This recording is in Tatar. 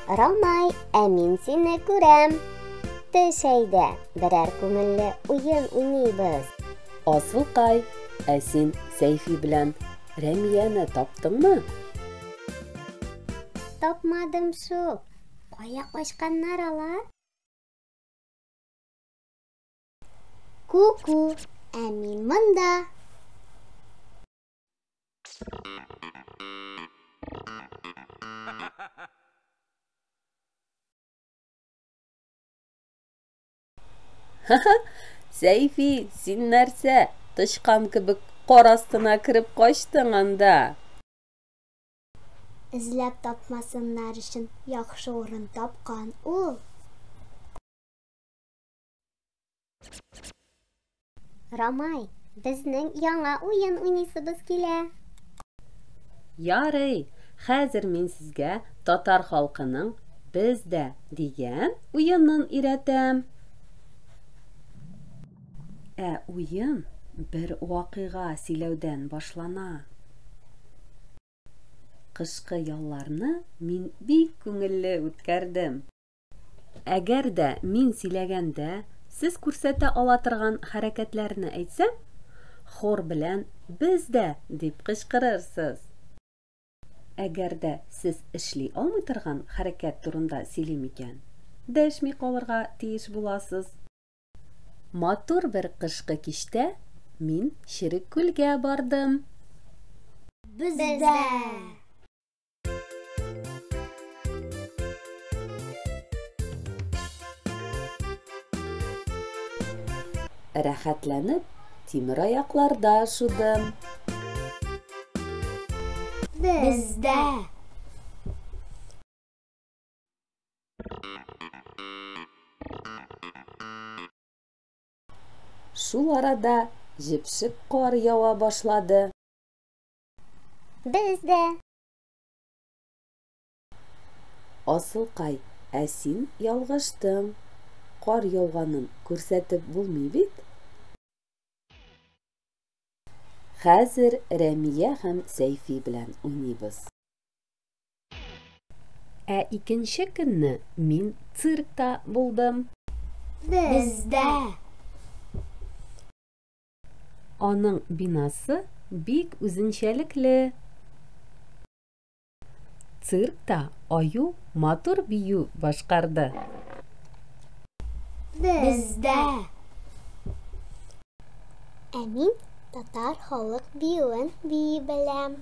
Рамай, ә мин сине күрәм. Төш әйдә, берәр күңелле уен уйныйбыз. Асылкай, ә син Сәйфи белән Рәмияне таптыңмы? Тапмадым шул. Кая качканнар алар? Ку-ку, ә мин монда. Ха-ха, Сәйфи, син нәрсә, тычкан кебек кар астына кереп качтың анда? Эзләп тапмасыннар өчен яхшы урын тапкан ул. Рамай, безнең яңа уен уйныйсыбыз килә. Ярый, хәзер мин сезгә татар халкының Без дә дигән уенын өйрәтәм. Ә уен бер вакыйга сөйләүдән башлана. Кышкы ялларны мин бик күңелле үткәрдем. Әгәр дә мин сөйләгәндә сез күрсәтә ала торган хәрәкәтләрне әйтсәм, хор белән Без дә! дип кычкырырсыз. Әгәр дә сез эшли алмый торган хәрәкәт турында сөйлим икән, дәшми калырга тиеш буласыз. Матур бер кышкы кичтә мин Черек күлгә бардым. Без дә! Рәхәтләнеп тимераякларда шудым. Без дә! Шул арада җепшек кар ява башлады. Без дә! Асылкай, ә син ялгыштың. Кар яуганын күрсәтеп булмый бит. Хәзер Рәмия һәм Сәйфи белән уйныйбыз. Ә икенче көнне мин циркта булдым. Без дә! Аның бинасы бик үзенчәлекле. Циркта аю матур бию башкарды. Без дә! Ә мин татар халык биюен бии беләм.